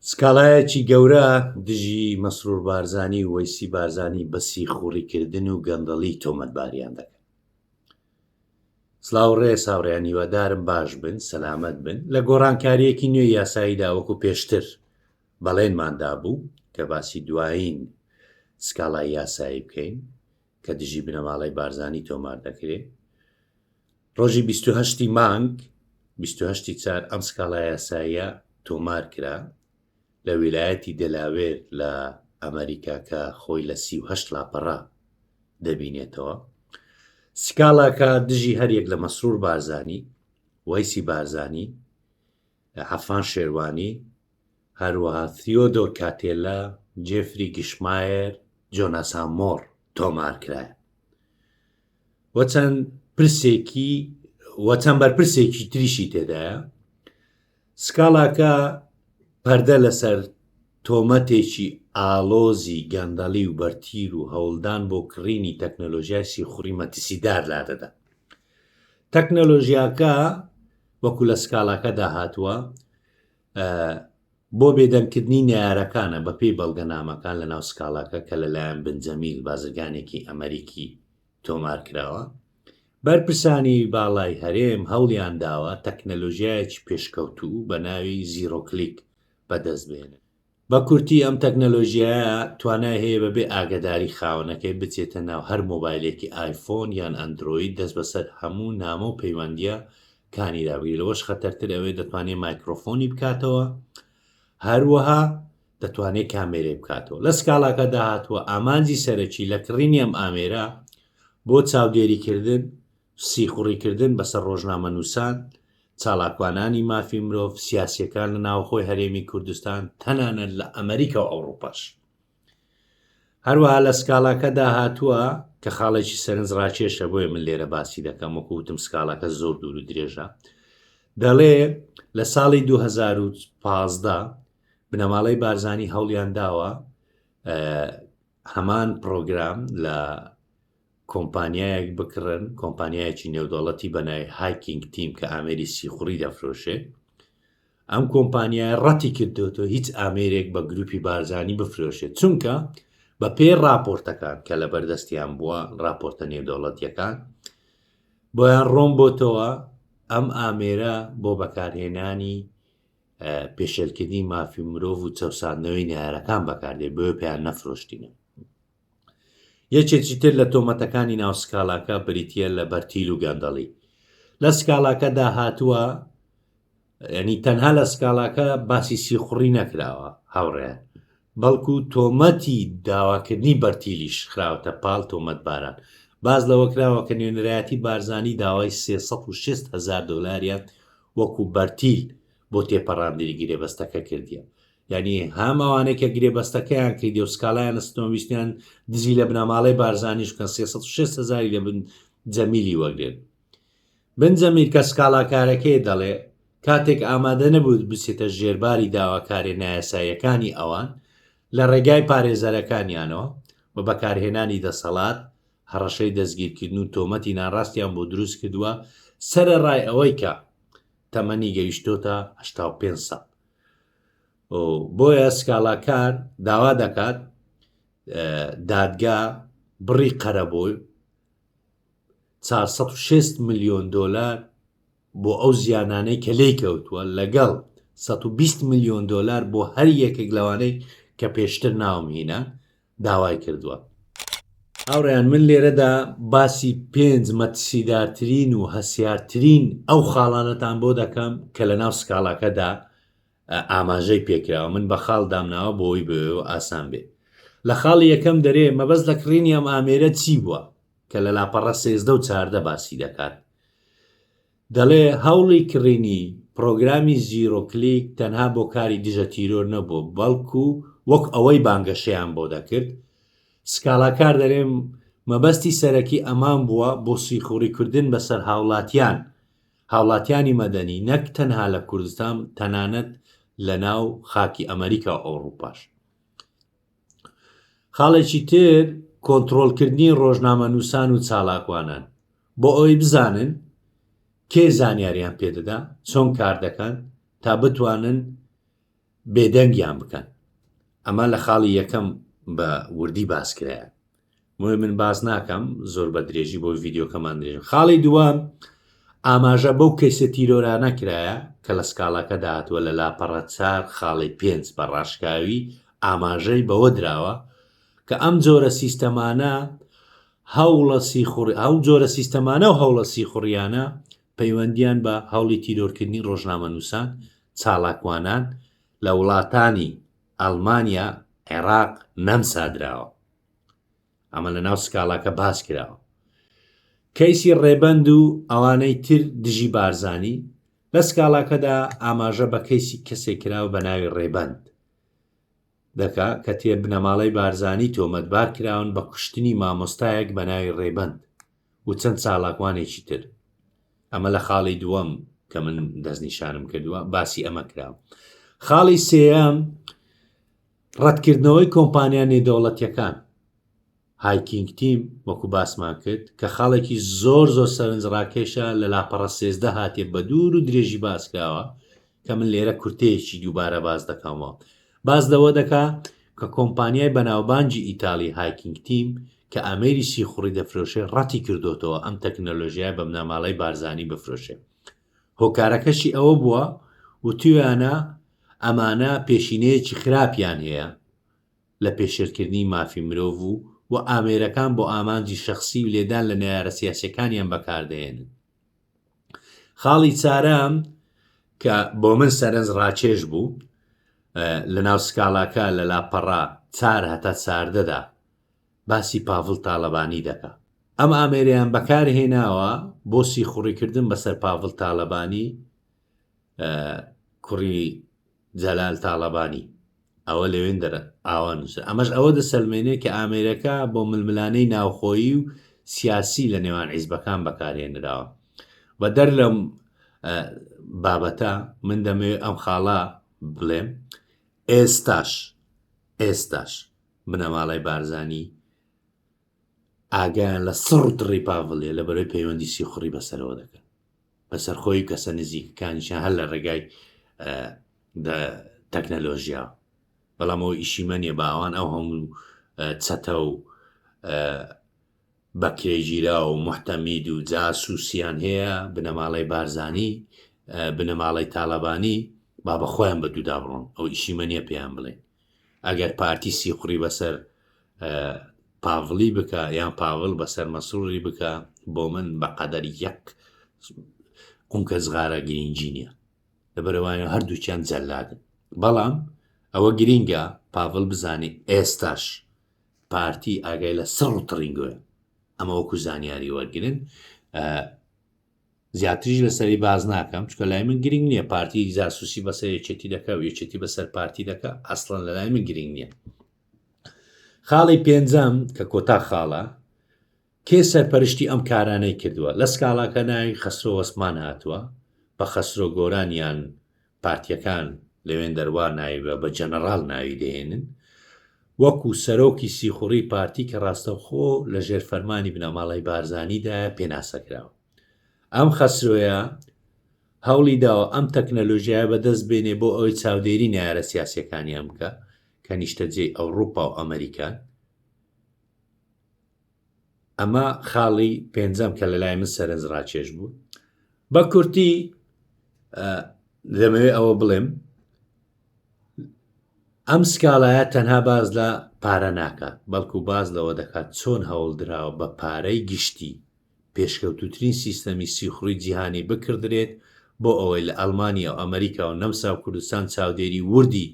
سکاڵایەکی گەورە دژی مەسرور بارزانی و وەیسی بارزانی بە سیخوڕیکردن و گەندەڵی تۆمەتباریان دەکەن. سڵاو ڕێز هاوڕێیان هیوادارم باش بن سەلامەت بن لە گۆڕانکاریەکی نوێی یاساییدا وەکو پێشتر بەڵێنمان دابوو کە باسی دوایین سکاڵای یاسایی بکەین کە دژی بنەماڵەی بارزانی تۆمار دەکرێت ڕۆژی 28 مانگ 28 چار ئەم سکاڵا یاساییە تۆمار کرا لە ویلایەتی دەلاوێر لە ئەمریکا کە خۆی لە 38 لاپەڕە دەبینێتەوە سکاڵاکە دژی هەریەک لە مەسرور بارزانی وەیسی بارزانی عەفان شێروانی، هەروەها ثیۆدۆر کاتێلا، جێفری گشمایەر، جۆناسان مۆڕ تۆمارکرایە و چەند پرسێکی و چەند بەرپرسێکی تریشی تێدایە. سکاڵاکە پەردە لەسەر تۆمەتێکی ئاڵۆزی گەندەڵی و بەرتیل و هەوڵدان بۆ کڕینی تەکنەلۆژیای سیخوڕی مەترسیدار لادەدا. تەکنەلۆژیاکە وەکو لە سکاڵاکەدا هاتووە بۆ بێدەنگکردنی نەیارەکانە بەپێی بەڵگەنامەکان لەناو سکاڵاکە کە لەلایەن بن جەمیل بازرگانێکی ئەمەریکی تۆمار کراوە بەرپرسانی باڵای هەرێم هەوڵیان داوە تەکنەلۆژیایەکی پێشکەوتوو بە ناوی Zero Click بەدەست بهێنن. بە کورتی ئەم تەکنەلۆژیایە توانای هەیە بەبێ ئاگەداری خاوەنەکەی بچێتە ناو هەر مۆبایلێکی ئایفۆن یان ئەندرۆید دەست بەسەر هەموو نامە و پەیوەندیە کانیدا بگرێت لەوەش خەتەرتر ئەوەیە دەتوانێت مایکرۆفۆنی بکاتەوە هەروەها دەتوانێت کامێرەی بکاتەوە لە سکاڵاکەدا هاتووە ئامانجی سەرەکی لە کڕینی ئەم ئامێرە بۆ چاودێریکردن سیخوڕیکردن بەسەر ڕۆژنامەنووسان، چالاکوانانی مافی مرۆڤ، سیاسییەکان لە ناوخۆی هەرێمی کوردستان، تەنانەت لە ئەمەریکا و ئەوڕوپاش. هەروەها لە سکاڵاکەدا هاتووە کە خاڵێکی سەرنجڕاکێشە بۆیە من لێرە باسی دەکەم وەکو وتم سکاڵاکە زۆر دوور و درێژە دەڵێ لە ساڵی 2015 بنەماڵەی بارزانی هەوڵیان داوە هەمان پرۆگرام لە کۆمپانیایەک بکڕن، کۆمپانیایەکی نێودەوڵەتی بە ناوی Hacking Team کە ئامێری سیخوڕی دەفرۆشێ. ئەم کۆمپانیایە ڕەتی کردۆتەوە هیچ ئامێرێک بە گروپی بارزانی بفرۆشێت، چونکە بە پێی ڕاپۆرتەکان کە لە بەردەستیان بووە، ڕاپۆرتە نێودەوڵەتیەکان بۆیان ڕۆن بۆتەوە ئەم ئامێرە بۆ بەکارهێنانی پێشێلکردنی مافی مرۆڤ و چەوساندنەوەی نەیارەکان بەکاردێت، بۆیە پێیان نەفرۆشتینە. یەکێکی تر لە تۆمەتەکانی ناو سکاڵاکە بریتییە لە بەرتیل و گەندەڵی. لە سکاڵاکەدا هاتووە ینی تەنها لە سکاڵاکە باسی سیخوڕی نەکراوە هاوڕێیان بەڵکو تۆمەتی داواکردنی بەرتیلیش خراوەتە پاڵ تۆمەتباران باس لەوە کراوە کە نوێنەرایەتی بارزانی داوای 360 هەزار دۆلاریان وەکو بەرتیل بۆ تێپەڕاندنی گرێبەستەکە کردیە یانی هەم ئەوانەی کە گرێبەستەکەیان کردی و سکاڵایان لەسەر ویستیان دزی لە بنەماڵەی بارزانیش بکەن 306 هەزاری لە بن جەمیلی وەگرن بن جەمیل کە سکاڵاکارەکەی دەڵێ کاتێک ئامادە نەبوو بچێتە ژێرباری داواکارێ نایاساییەکانی ئەوان لە ڕێگای پارێزەرەکانیانەوە بە بەکارهێنانی دەسەڵات هەڕەشەی دەستگیرکردن و تۆمەتی ناڕاستیان بۆ دروست کردووە سەرەڕای ئەوەی کە تەمەنی گەیشتۆتە 85 ساڵ بۆیە سکاڵاکار داوا دەکات دادگا بڕی قەرەبووی 460 ملیۆن دۆلار بۆ ئەو زیانانەی کە لێی کەوتووە لەگەڵ 120 ملیۆن دۆلار بۆ هەر یەکێک لەوانەی کە پێشتر ناوم هینا داوای کردووە. هاوڕێیان من لێرەدا باسی پێنج مەترسیدارترین و هەستیارترین ئەو خاڵانەتان بۆ دەکەم کە لەناو سکاڵاکەدا ئاماژەی پێکراوە من بە خاڵ دامناوە بۆ ئەوەی بۆ ئاسان بێت لە خاڵی یەکەم دەرێ مەبەست لە کڕینی ئەم ئامێرە چی بووە کە لە لاپەڕە سێزدە و چاردە باسی دەکات دەڵێ هەوڵی کڕینی پڕۆگرامی Zero Click تەنها بۆ کاری دژە تیرۆر نەبووە، بەڵکو وەک ئەوەی بانگەشەیان بۆ دەکرد، سکاڵاکار دەرێ مەبەستی سەرەکی ئەمان بووە بۆ سیخوڕیکردن بەسەر هاوڵاتیان، هاوڵاتیانی مەدەنی نەک تەنها لە کوردستان تەنانەت لەناو خاکی ئەمەریکا و ئەوڕوپاش. خاڵێکی تر کۆنتڕۆڵکردنی ڕۆژنامەنووسان و چالاکوانان بۆ ئەوەی بزانن کێ زانیاریان پێدەدا چۆن کار دەکەن تا بتوانن بێدەنگیان بکەن. ئەمە لە خاڵی یەکەم بە وردی باس کرایە. بۆیە من باس ناکەم زۆر بە درێژی بۆ ڤیدیۆکەمان درێژ. خاڵی دووەم ئاماژە بەو کەیسە تیرۆرانە کرایە کە لە سکاڵاکەدا هاتووە لە لاپەڕە چار خاڵی پێنج بە ڕاشکاوی ئاماژەی بەوە دراوە کە ئەم جۆرە سیستەمانە هەوڵە سیخوڕی ئەو جۆرە سیستەمانە و هەوڵە سیخوڕیانە پەیوەندیان بە هەوڵی تیرۆرکردنی ڕۆژنامەنووسان، چالاکوانان لە وڵاتانی ئەڵمانیا، عێراق، نەمسا دراوە. ئەمە لە ناو سکاڵاکە باس کراوە. کەیسی ڕێبەند و ئەوانەی تر دژی بارزانی، لە سکاڵاکەدا ئاماژە بە کەیسی کەسێک کراوە بە ناوی ڕێبەند دەکا کە تێ بنەماڵەی بارزانی تۆمەتبار کراون بە کوشتنی مامۆستایەک بە ناوی ڕێبەند و چەند چالاکوانێکی تر. ئەمە لە خاڵی دووەم کە من دەستنیشانم کردووە باسی ئەمە کرا. خاڵی سێیەم ڕەتکردنەوەی کۆمپانیا نێودەوڵەتیەکان Hacking Team وەکو باسمان کرد کە خاڵێکی زۆر زۆر سەرنجڕاکێشە لە لاپەڕە 13 هاتێ بە دوور و درێژی باس کراوە کە من لێرە کورتەیەکی دووبارە باس دەکەمەوە باس لەوە دەکا کە کۆمپانیای بەناوبانگی ئیتالی Hacking Team کە ئامێری سیخوڕی دەفرۆشێ ڕەتی کردۆتەوە ئەم تەکنەلۆژیایە بە بنەماڵەی بارزانی بفرۆشێ هۆکارەکەشی ئەوە بووە وتویانە ئەمانە پێشینەیەکی خراپیان هەیە لە پێشێلکردنی مافی مرۆڤ و و ئامێرەکان بۆ ئامانجی شەخسی و لێدان لە نەیارە سیاسیەکانیان بەکاردەهێنن. خاڵی چارەم کە بۆ من سەرنج ڕاکێش بوو لە ناو سکاڵاکە لە لاپەڕە چار هەتا چاردەدا باسی پاڤڵ تاڵەبانی دەکا. ئەم ئامێرەیان بەکار هێناوە بۆ سیخوڕیکردن بەسەر پاڤڵ تاڵەبانی کوڕی جەلال تاڵەبانی ئەوە لەوێندەرە ئاوا نووسرا. ئەمەش ئەوە دەسەلمێنێ کە ئامێرەکە بۆ ململانێی ناوخۆیی و سیاسی لە نێوان حیزبەکان بەکارهێنراوە. بەدەر لەم بابەتە من دەمەوێت ئەم خاڵە بڵێم ئێستاش ئێستاش بنەماڵەی بارزانی ئاگایان لە سڕ و تڕی پاڤڵیە لە بەرەی پەیوەندی سیخوڕی بەسەرەوە دەکەن بەسەر خۆی و کەسە نزیکەکانیشیان هەر لە ڕێگای تەکنەلۆژیا بەڵام ئەوە ئیشی مە نیە باوان ئەو هەموو چەتە و بەکرێگیرا و محتەمید و جاسوسیان هەیە بنەماڵەی بارزانی بنەماڵەی تاالبانی با بە خۆیان بە دوودا بڕۆن ئەو ئیشی مە نیە پێیان بڵێن ئەگەر پارتی سیخوڕی بەسەر پاڤڵی بکە یان پاڤڵ بەسەر مەسروری بکە بۆ من بە قەدەر یەک قونکە جغارە گرینگی نییە لەبەرەوانە هەردووکیان جەلادن بەڵام ئەوە گرینگە پاڤڵ بزانێ ئێستاش پارتی ئاگای لە سڕ و تڕینگۆیە ئەمە وەکو زانیاری وەرگن زیاتریش لەسەری باس ناکەم چونکە لای من گرنگ نییە پارتی جاسوسی بەسەر یەکێتی دەکا و یەکێتی بەسەر پارتی دەکا ئەسڵەن لە لای من گرنگ نییە خاڵی پێنجەم کە کۆتا خاڵە کێ سەرپەرشتی ئەم کارانەی کردووە لە سکاڵاکە ناوی خەسرۆ وەسمان هاتووە بە خەسرۆ گۆران یان پارتیەکان لەوێندەر وا ناوی بە بە جەنەڕاڵ ناوی دەهێنن وەکو سەرۆکی سیخوڕی پارتی کە ڕاستەوخۆ لە ژێر فەرمانی بنەماڵەی بارزانیدایە پێناسە کراوە. ئەم خەسرۆیە هەوڵی داوە ئەم تەکنەلۆژیایە بەدەست بێنێ بۆ ئەوەی چاودێری نەیارە سیاسیەکانیان بکا کە نیشتەجێی ئەوڕوپا و ئەمەریکان. ئەمە خاڵی پێنجەم کە لەلای من سەرنج ڕاکێش بوو. بە کورتی دەمەوێت ئەوە بڵێم ئەم سکاڵایە تەنها باس لە پارە ناکات، بەڵکو باس لەوە دەکات چۆن هەوڵدراوە بە پارەی گشتی پێشکەوتووترین سیستەمی سیخوڕی جیهانی بکڕدرێت بۆ ئەوەی لە ئەڵمانیا و ئەمریکا و نەمسا و کوردستان چاودێری وردی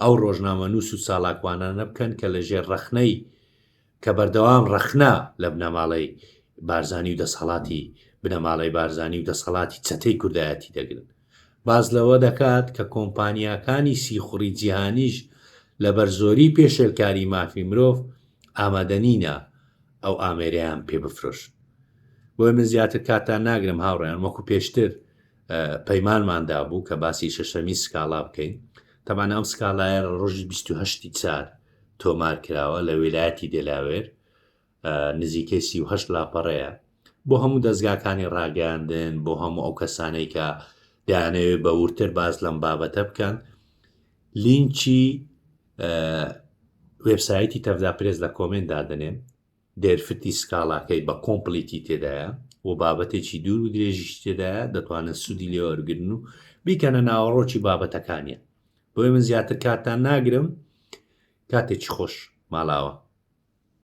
ئەو ڕۆژنامەنووس و چالاکوانانە بکەن کە لە ژێر ڕەخنەی کە بەردەوام ڕەخنە لە بنەماڵەی بارزانی و دەسەڵاتی بنەماڵەی بارزانی و دەسەڵاتی چەتەی کوردایەتی دەگرن. باس لەوە دەکات کە کۆمپانیاکانی سیخوڕی جیهانیش لەبەر زۆری پێشێلکاری مافی مرۆڤ ئامادەنینە ئەو ئامێرەیان پێ بفرۆشن. بۆیە من زیاتر کاتتان ناگرم هاوڕێیان وەکو پێشتر پەیمانمان دابوو کە باسی شەشەمین سکاڵا بکەین. تەبعەن ئەم سکاڵایە لە ڕۆژی 28 چار تۆمار کراوە لە ویلایەتی دێلاوێر نزیکەی 38 لاپەڕەیە بۆ هەموو دەزگاکانی ڕاگەیاندن بۆ هەموو ئەو کەسانەی کە دەیانەوێت بە وردتر باس لەم بابەتە بکەن. لینکی وێبسایتی تەڤدا پرێس لە کۆمێنت دادەنێم دەرفتی سکاڵاکەی بە complete ی تێدایە و بابەتێکی دوور و درێژیش تێدایە دەتوانن سوودی لێ وەرگرن و بیکەنە ناوەڕۆکی بابەتەکانیان بۆیە من زیاتر کاتتان ناگرم کاتێکی خۆش ماڵاوە.